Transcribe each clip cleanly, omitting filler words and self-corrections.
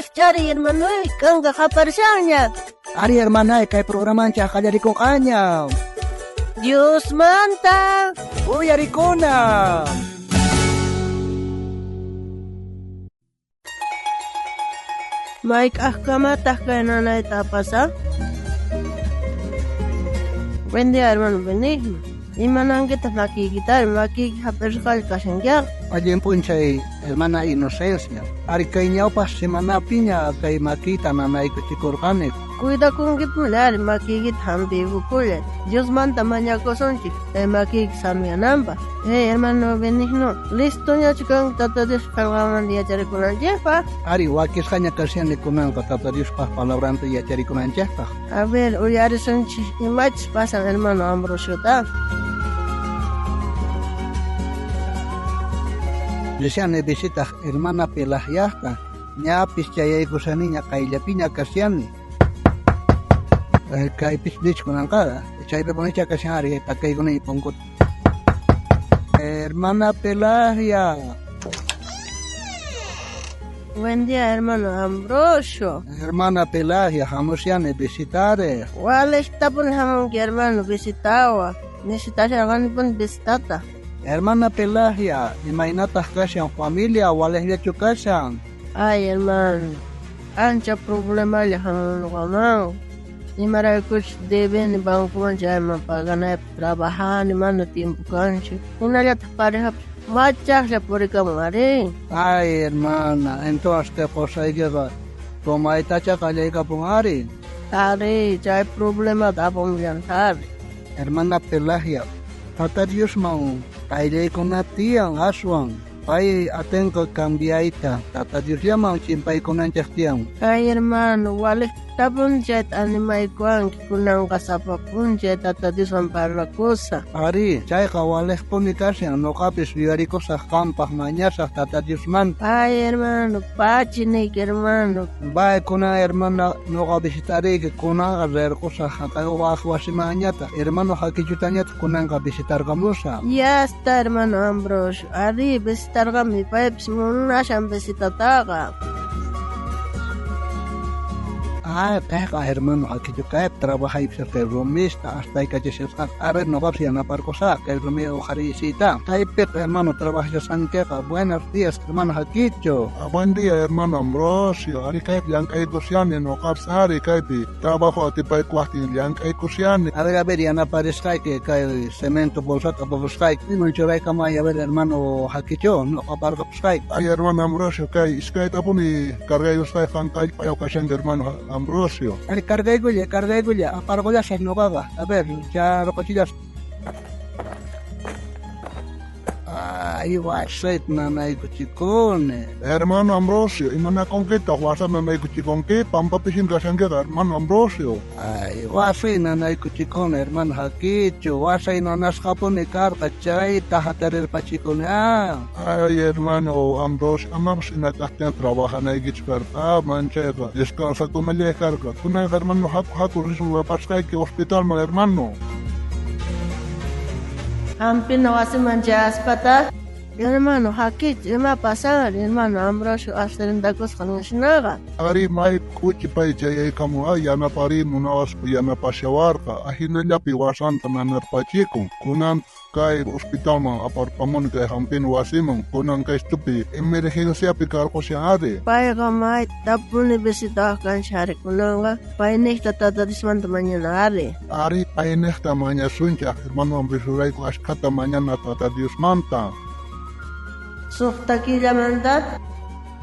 Rijch'ariy, hermanoy, k'anka qaparishanña. Ari, hermanay, kay programanchej qallarikonqaña. Diosmanta Uyarikuna. Mayk'ajkamataj kay nanayta apasaj? Buen día, hermano Benigno. Imanankitaj makiykitari? Makiyki jap'isqalla kashankiqa. Allin p'unchay, hermana Inocencia. Ari, kay ñawpaj semanapiña kay makiyta nanaykuchikorqani. Cuidakunkipuni ari, makiykita jampiykukullay. Diosmanta mañakusunchik kay makiyki sanoyananpaj. Hey, hermano Benigno, listoñachu kanki Tata Diospa qhelqanmanta yacharikunanchejpaj? Ari, wakisqaña kashani kunanqa Tata Diospa palabranta yacharikunanchejpaj. A ver, uyarisunchik imachus pasan hermano Ambrosiota. Rishani visitaj hermana Pelagiajta, ñapis chayaykushaniña qayllapiña kashani. Kaypis dich kunanqa, chaypi punicha kashan ari takaykuni punkuta. Hermana Pelagia. Buen día, hermano Ambrosio. Hermana Pelagia, hamushani visitare. Walejtapuni hamunki, hermano, visitawa. Necesitasharqanipuni visitata. Hermana Pelagia, imaynataj kashan familia, walejllachu kashan? Ay, hermano, ancha problemalla hamun noqaman. Imaraykuchus debeni bancoman chayman paganaypaj trabajani, mana tiempo kanchu. Jinallataj parejapis machajlla purikamun ari. Ay, hermana, entonces kay qosaykiqa tomaytacha qallaykapun ari. Ari, chay problemata apamullantari. Hermana Pelagia, Tata Diosman qayllaykuna tiyan aswan. Pay atenqa cambiayta, Tata Diosllaman chimpaykunanchej tiyan. Ay, hermano, walejtapuni chayta animaykuwanki, kunanqa sapa p'unchay Tata Dioswan parlakusaj. Ari, chayqa walejpuni kashan, noqapis yuyarikusaj qampaj mañasaj Tata Diosmanta. Ay, hermano, pachi niyki, hermano. Bay, kunan hermana noqa visitariyki, kunanqa rirqusaj jaqay waj wasimanñataq, hermano Hakichutañataq kunanqa visitarqamusaj. Ya está, hermano Ambrosio. Ari, visitarqami, paypis munashan visitataqa. Ay, kayqa hermano Hakichu kaypi trabajaypi kay rumista astaykachishasqaqa. A ver, noqapis yanaparqusaq kay rumi uqhariyta. Kaypiqa hermano trabajashasqankiqa. Buenos días, hermano Hakichu. Buen día, hermano Ambrosio. Ari kaypi llank'aykushani, noqapis ari kaypi trabajo atipaykuwajtin llank'aykushani. A ver, yanaparisqayki kay cemento bolsata apapusqayki. Iman churaykamay, a ver, hermano Hakichu, noqa aparqapusqayki. Ay, hermano Ambrosio, kay iskaytapuni cargaykusqay qan kallpayaw kashanki, hermano Ambrosio. Ari, cargaykulla, cargaykulla, aparqullasaq noqaqa. A ver, ya roqachillas. Ay, wasayta nanaykuchikuni. Hermano Ambrosio, imanakunkitaq wasa nanaykuchikunki? Pampapisin kashankiqa, hermano Ambrosio. Ay, wasay nanaykuchikuni, hermano Hakichu. Wasay nanasqapuni karqa, chayta hatarirpachikuni. Ah. Ay, hermano Ambrosio, amapas hina kajtin trabajanaykichu karqa, manchayqa descansakunallay karqa. Kunanqa, hermano, haku, haku risun apasqayki hospitalman, hermano. Hampina wasiman chayaspataq, hermano Hakichu, ima pasanri, hermano Ambrosio accidentakusqa nishnaqa. Ari, may k'uchi pay chayaykamun, ay, yanaparimu nawaspa yanapashawarqa, ajinallapi wasanta nanarpachikun. Kunan kay hospitalman aparpamuni kay hampina wasiman, kunan kay estupi emergenciapi karqushan ari. Payqa maytapuni visitawaq kanchik ari, kunanqa paynejta Tata Diosmanta mañana ari. Ari, paynejta mañasunchik, hermano Ambrosiorayku ashkhata mañana Tata Diosmanta. Suqta killamanta.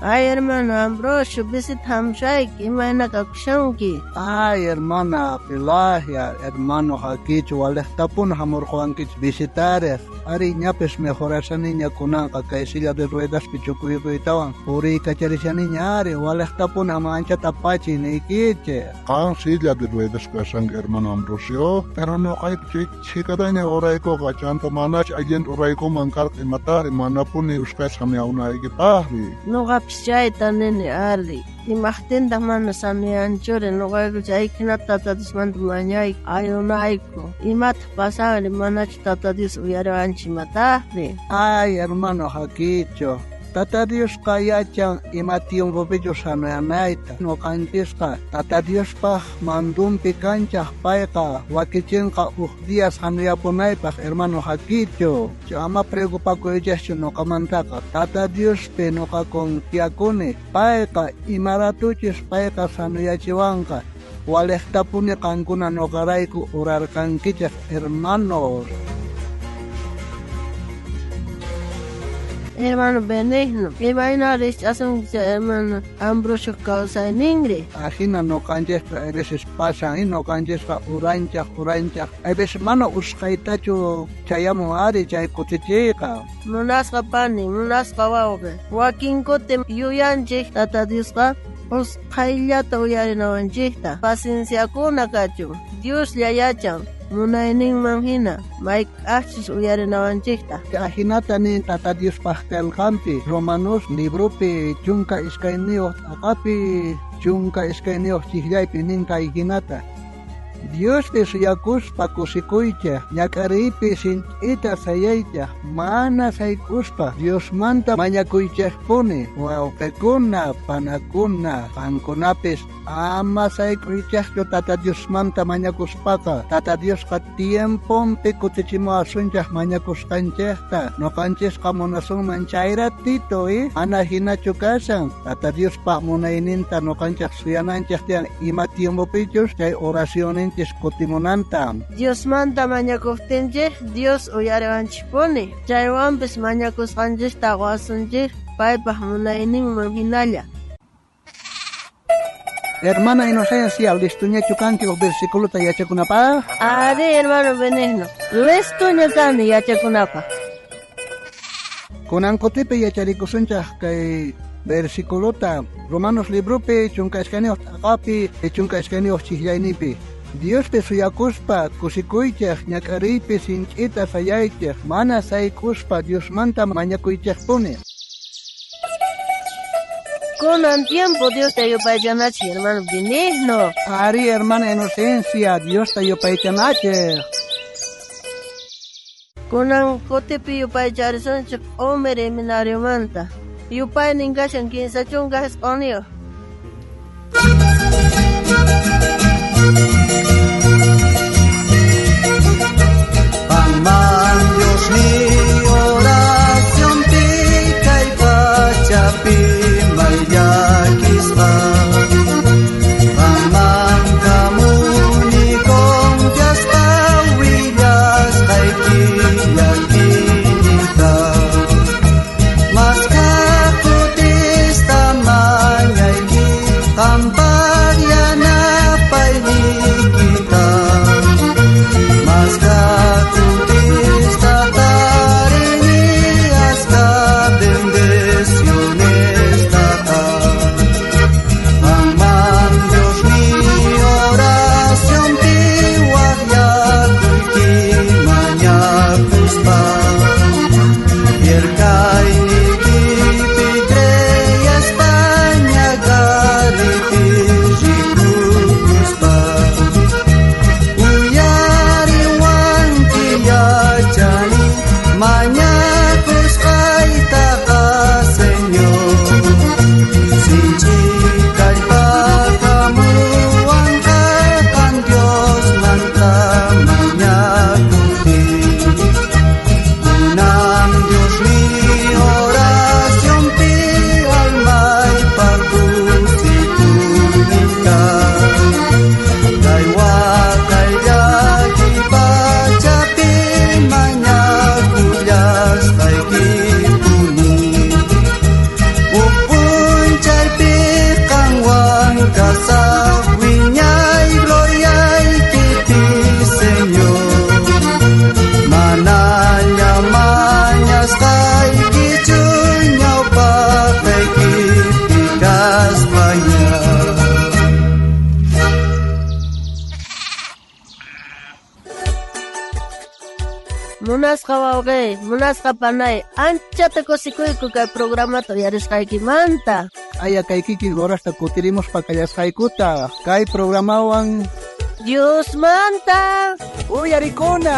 Ay, hermano Ambrosio, visita hamushayki, imayna kakushanki? Ay, hermana Pelagia, hermano Hakichu, walejtapuni hamurqawankichik visitarej. Ari, ñapis mejorashaniña kunanqa kay silla de ruedaspi chukuykuytawan puriykacharishaniña ari, walejtapuni ama anchata pachi niykichik. Qan silla de ruedas kashanki, hermano Ambrosio, pero noqayku chhikataña uraykuqa, chanta manachu allinta uraykuman karqa imatari, manapuni usqhayta hamyawnaykipaqri. Noqapis chayta nini ari. Imajtintaq mana sanoyanchuri, noqayku chay jinata Tata Diosmanta mañayku, ayunayku. Imataq pasanri, manachu Tata Dios uyariwanchik imataqri? Ay, hermano Hakichu, Tata Diosqa yachan ima tiempopichus sanoyanayta. Noqanchisqa Tata Diospaj mandunpi kanchaj payqa wakichinqa uj día sanoyapunaypaj, hermano Jaquicho. Ama preocupakuychaschu noqamantaqa. Tata Diospi noqa confiakuni. Payqa imaratuchis payqa sanoyachiwanqa. Walejtapuni qankuna noqarayku urarqankichej, hermanos. Hermano Benigno, imayna rikch'asunkichik hermano Ambrosio kawsayninri? Ajina noqanchejqa a veces pasan y noqanchejqa uranchaj uranchaj. A veces mana usqhaytachu chayamun ari chay kutichiyqa. Munasqa pani, munasqa wawqi. Wakinkuti yuyanchik Tata Diosqa usqhayllata uyarinawanchikta. Pacienciakuna kachun. Dioslla yachan munayninman hina mayk'aqchus uyarinawanchikta. Ajinata nin Tata Diospaj qillqanpi Romanos libropi 12 t'aqapi 12 chiqllaypi nin kay hinata. Diospi suyakuspa kusikuychej, ñak'ariypi sinch'ita sayaychej, mana sayk'uspa Diosmanta mañakuychejpuni. Wawqikuna, panakuna, qankunapis ama sayk'uychejchu Tata Diosmanta mañakuspaqa. Tata Diosqa tiemponpi kutichimuwasunchej mañakusqanchejta. Noqanchisqa munasunman chayratito, mana hinachu kashan. Tata Diospaj munayninta noqanchej suyananchej tiyan ima tiempopichus chay oracionninchis kutimunanta. Diosmanta mañakuptinchik Dios uyariwanchikpuni. Chaywanpis mañakusqanchikta quwasunchik paypaj munayninman hinalla. Hermana Inocencia, listuñachu kanki uj versículota yachakunapaj? Ari, hermano Benigno, listuña kani yachakunapaj. Kunan kutipi yacharikusunchaj kay versículota Romanos libropi 12 t'aqapi 12 chiqllayninpi. Diospi suyakuspa kusikuychej, ñak'ariypi sinch'ita sayaychej, mana sayk'uspa Diosmanta mañakuychejpuni. Kunan tiempo Diosta yupaychanachej, hermano Benigno. Ari, hermana Inocencia, Diosta yupaychanachej. Kunan kutipi yupaycharisunchik q'umir seminariomanta. Yupaynin kashan 39. Qanman Dios mi oracionpi kay pachapi mayllakispa. Qanman kamuni confiaspa willasqayki llakinita. Maskha kutista mañayki qanpaj yanapayniykita. Maskha kutista tarini askha bendicionestaqa. Qanman Dios mi oracionpi waqyakuyki mañakuspa. Fiel kayniykipi creyaspa ñak'ariypi rikukuspa. Uyariwanki yachani mañakusqaytaqa, Señor. Sinchi kallpakamuwanqa qan Diosmanta mañakuptin. Kunan Dios mi oracionpi almaypaj kusikuyninta. Kay waqay llaki pachapi mañakullasqaykipuni. Uj p'unchaypi qanwan kasaj wiñay gloriaykipi, Señor. Manaña mañasqaykichu ñawpaqaykipi kaspaña. Munasqa wawqi, munasqa panay, anchata kusikuyku kay programata uyarisqaykimanta. Aya kay kikin horasta kutirimuspa kallasqaykuta kay programawan Diosmanta uyarikuna.